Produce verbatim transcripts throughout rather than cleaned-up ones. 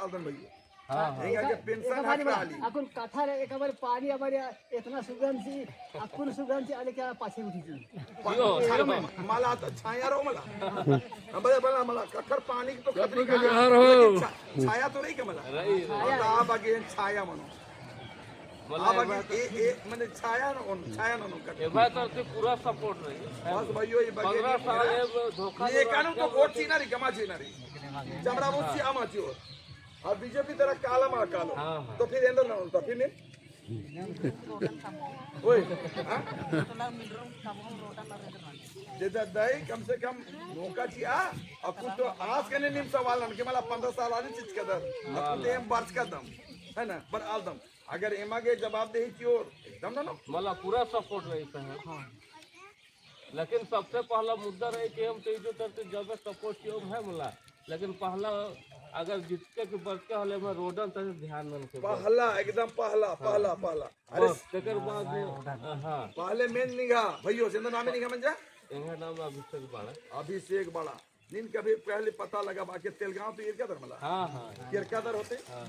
हाँ, हाँ। एंगा के पेंशन एक बारी हटा मला, ली। अक्कुन कत्था रे, एक बारी पानी हमारे इतना सुगंध सी, अक्कुन सुगंध सी आले क्या पाछे उठी जी। यो, छाया यो। मला तो छाया रहो मला। हम बोले, बोला मला, कत्थर पानी तो खतरी का यहाँ रहो। लेकिन छा-, छाया तो रही के मला। रही, रही। हाँ, तो आप आगे छाया मनो। मला आप आगे एमा ए, ए, मने छाया न ओन, छाया न ओन कर। एमा तो आपके पूरा support रही। बस भाइयों, ये बाकी पंद्रह साल ये धोखा ये दे कानून तो रहा वोट है। चीना रही, कमा चीना रही। चमड़ा वो हाँ। सी आमा चिओ। और बीजेपी तरह काला मा कालो। हाँ, हाँ। तो फिर एंदर ना होता, फिर नहीं? ओए, हाँ? जे दा-, दाई कम से कम मौका चिआ, अक्कु तो आस कने नीम सवाल नन के मला पंद्रह साल आने चिचकदर, अक्कु तो एम बरचकदम, है ना, बरआलदम। अगर एमा गे जवाब देही चिओर, एकदम ना, ना। मला पूरा support रही है। हाँ। लेकिन सबसे पहला मुद्दा रही कि हम तो इज्जत करते जब support कियो है मला। लेकिन पहला अगर जितके के बरचका होले में रोडन तक ध्यान नन के पहला, एकदम पहला, हाँ। पहला, पहला। अरे बस, तेकर बाद, हाँ। पहले main निंग्है, भइयो, सेंदा नामे निंग्है मंजा? एंग्है नाम अभिषेक बाड़ा। अभिषेक बाड़ा। नीन कभी पहले पता लगा बाकी तेलगांव तो इरका दर मला? हाँ, हाँ। इरका दर होते? हाँ।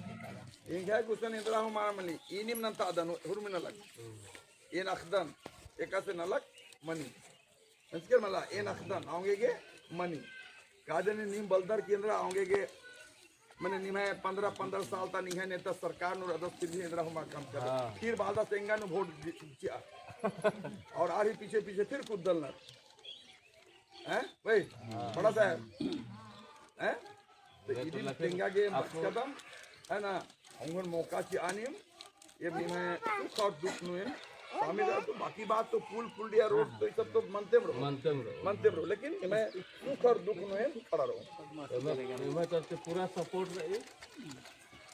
एंग्है गुसन एन्दरा हूँ मारा मनी, इनिम नन्ता अदन, हुरमिना लग। हम्म। एन अख़दन, एकासे नलख मनी। अंचकर मला, एन अख़दन, औंगे गे मनी। कादन नीम बलदर केंद्र औंगे गे, मने निम्है पंद्रह, पंद्रह साल ता निम्है नेता सरकार नू रअदस, फिर भी एन्दरा हूँ मा काम कर। हाँ। फिर बालदस एंगा नू वोट दि-, चिआ। और आर ही पीछे, पीछे फिर कुद्दलनर। हैं भाई? हाँ। बड़ा साहब। हैं? तो इदिन तेंगा गे मत कदम, है ना? उंगन मौका चिआ नीम, ये भी मैं सुख और दुख नू है। स्वामी दा तो बाकी बात तो पुल, पुल दिया रोड तो ये सब तो मनते में रहो। मनते में रहो। मनते में रहो। लेकिन मैं सुख और दुख नू है खड़ा रहो। एमा, एमा तरफ से पूरा support रही।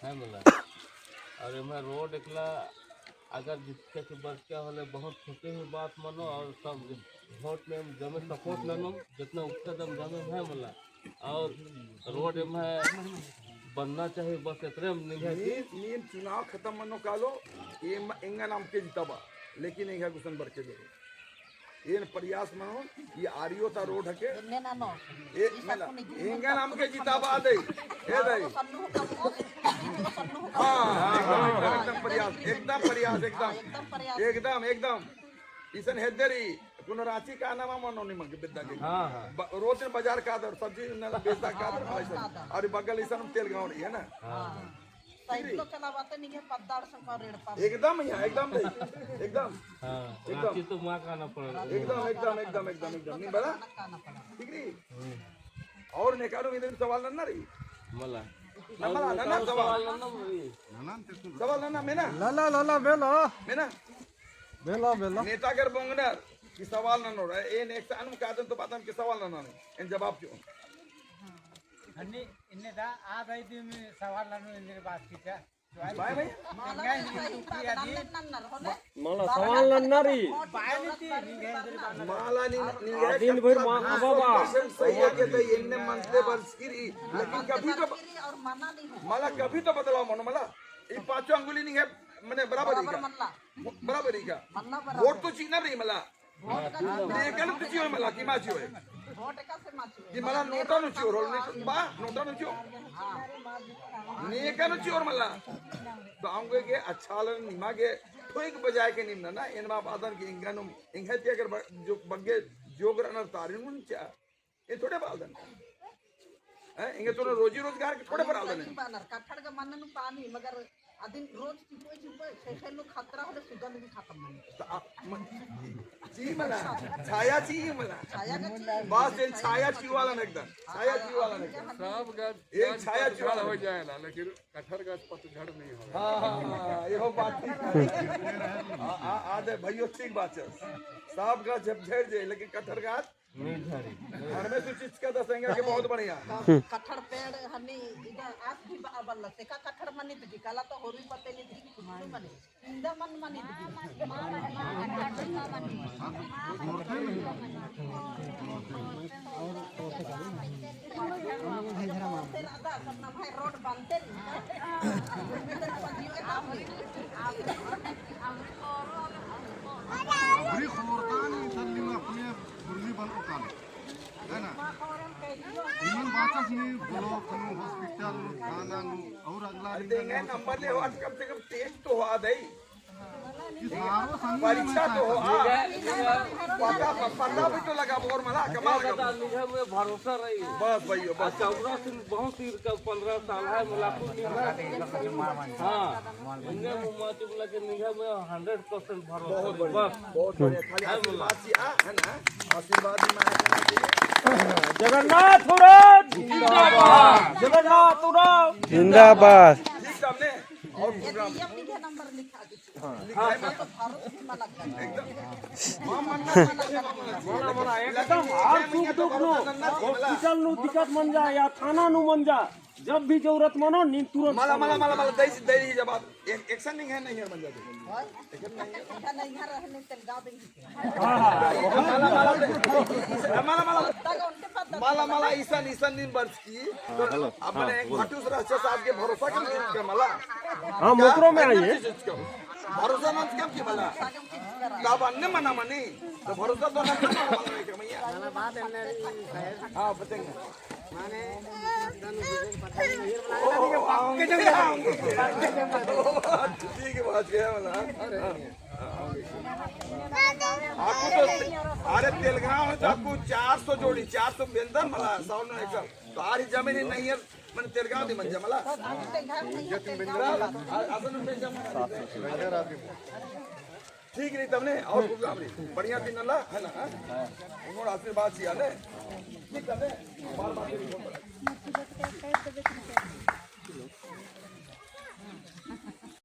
है मला। और एमा रोड एकला अगर जितके के बरचका होले बहुत खुशी ही बात मनो और सब वोट में जमे support ननो, जितना उठा दम जमे है मला। और रोड एमा बनना चाहिए, बस इतने में नहीं है। नीन, नीन चुनाव खतम मनो कालो, एम, एंगन अमके जिताबा, लेकिन एंगा गुसन बरके दे। एन प्रयास मनो, ये आरियो ता रोड हके। एन्ने नानो। ए, ई सब मेना, कुनी गुरु एंगन अमके जिताबा दे। ए दे। सन्नु हुकम, सन्नु हुकम। हाँ, हाँ, हाँ, एकदम, एकदम प्रयास, एकदम प्रयास, एकदम। हाँ, एकदम प्रयास। एकदम, एकदम। इसन हेद्दरी, कुनो रांची का नाम मनो निमन के बेद्दा के। हाँ, हाँ। ब-, रोज बाजार का दर, सब्जी न बेचदा का दर, हाँ, भाई साहब। का दर। और बगल इसन तेलगांव रही है ना? हाँ। साइकिल चलावते निंग्है पद्दार संका रेड़ पा। एकदम यहाँ, एकदम दे, एकदम। हाँ, एकदम। रांची तो मा काना पड़ा। एकदम, एकदम, एकदम, एकदम, एकदम। नहीं बड़ा? काना पड़ा। ठीक रही? हम्म। और नेकारो इधर सवाल नन्ना रही? मला। ना, मला, नन्ना सवाल। सवाल नन्ना रही। सवाल नन्ना, मेना? ला, ला, ला, ला, बेला। मेना? बेला, बेला। नेता कर बोंगनर कि सवाल नन्ना रही। ए, नेक्स्ट अनु कादन तो बातन कि सवाल नन्ना रही। एन जवाब क्यों? हन्नी इन्ने दा आ भाई दी में सवाल नन्ना इन्ने बात की क्या? भाई, भाई। मला सवाल नन्ना रही। मला नी, नी आ दिन भर मा-, बाबा। सही है के तो इन्ने मनते बरचकी रही, लेकिन कभी तो, मला कभी तो बदलाव मनो मला। ई पाँचों अंगुली निंग्है, मने बराबर ही का? बराबर ही का? वोट तो चिअना रही मला। नेकन तो चिओ मला, कि मा चिओ है। कि मला नोटा नू चिओ, रोल बा, नोटा नू चिओ। नेकन चिओ मला। तो औंगे गे अच्छा लन निमा गे, ठीक बजाय के निमना ना, एन मा बादन के एंगा नू, एंगा ती अगर ब-, जो बग्गे जोग रहना तारिन मुन चा। ये थोड़े बालदन। हैं, एंगे तो रोजी रोजगार के थोड़े बरालदन। कत्थर का मन नू पानी, मगर अदिन रोज चिपोय चिपोय, से से लोग खतरा होले सुगंध भी खतम नहीं। तो आ, म-, जी मला, छाया चाहिए मला। छाया का चाहिए। बस ये छाया चाहिए वाला ना एकदम। छाया चाहिए वाला ना एकदम। सब गाछ, एक गाछ छाया चाहिए वाला हो जाएगा, लेकिन कत्थर गाछ पतझड़ नहीं हो। हाँ, हाँ, हाँ, ये हो बात ठीक है। आ, आ, आ दे भाइयों, ठीक बात है। सब गाछ झपझड़ जाए, लेकिन कत्थर गाछ घर में से चीज का दसेंगे कि बहुत बढ़िया। कत्थर पेड़ हनी इधर आस भी बा-, बल्ला, सेका कत्थर मनी तो जी, काला तो होर भी पते नहीं जी, कुछ मनी। इंदा मन मनी तो जी। तेरा दा, सब ना भाई रोड बनते नहीं। अबरी खोरतान इधर लिंग अपने गुरमी बन उतान, है ना? इमन बाचस नी ब्लॉक नू, हॉस्पिटल नू, थाना नू, और अरे देंगे नंबर ले हो, आज कम से कम टेस्ट तो हो आ दई। परीक्षा तो हो आ। पता, पता भी तो लगा बोर मला, कमा लगा बोर। निंग्है में भरोसा रई। बस भैया, बस। अच्छा, ओकरा से बहुत तीर का पन्द्रह साल है, मला कुल निंग्है। हाँ, इन्ने मुमा चुमला के निंग्है में हंड्रेड परसेंट भरोसा रई। बहुत बढ़िया, बस। बहुत बढ़िया। खाली आशीर्वाद ची, आ, है ना? आशीर्वाद ही माया करना चाहिए। जगन्नाथ उराँव जिंदाबाद। जगन्नाथ उराँव जिंदाबाद। ठीक, हमने और प्रोग्राम। हाँ। एकदम हर सुख दुख नू, हॉस्पिटल नू दिक्कत मंजा या थाना नू मंजा, जब भी जरूरत मनो, नीन तुरंत मला, मला, मला, मला, दई, दई जवाब। एक, एकसन नहीं है, नहीं है, मंजा दे। मला, मला, मला, मला, इसन, इसन नीन बरचकी। तो अपने एक भाटू सर अच्छा साहब के भरोसा कम कीचका मला। हाँ, मोकरो में आइए। भरोसा ना कम की मला। तब अन्ने मना मनी, तो भरोसा तो ना मना मनी कमैया। हाँ, बताएंगे। ओ, आऊंगे, आऊंगे। ठीक है, बात गया मला। आपको तो, अरे, तेलगांव है तो आपको चार सौ जोड़ी, चार सौ बेंदन मला, सौ नौ एकड़। तो आरी जमीन ही नहीं है, मन तेलगांव दी मंजा मला। असन बेंदन। ठीक रई तमने, और प्रोग्राम रई। बढ़िया दिन ला, है ना, हाँ? उन्होंने आशीर्वाद दिया ने। ठीक है, बार बार।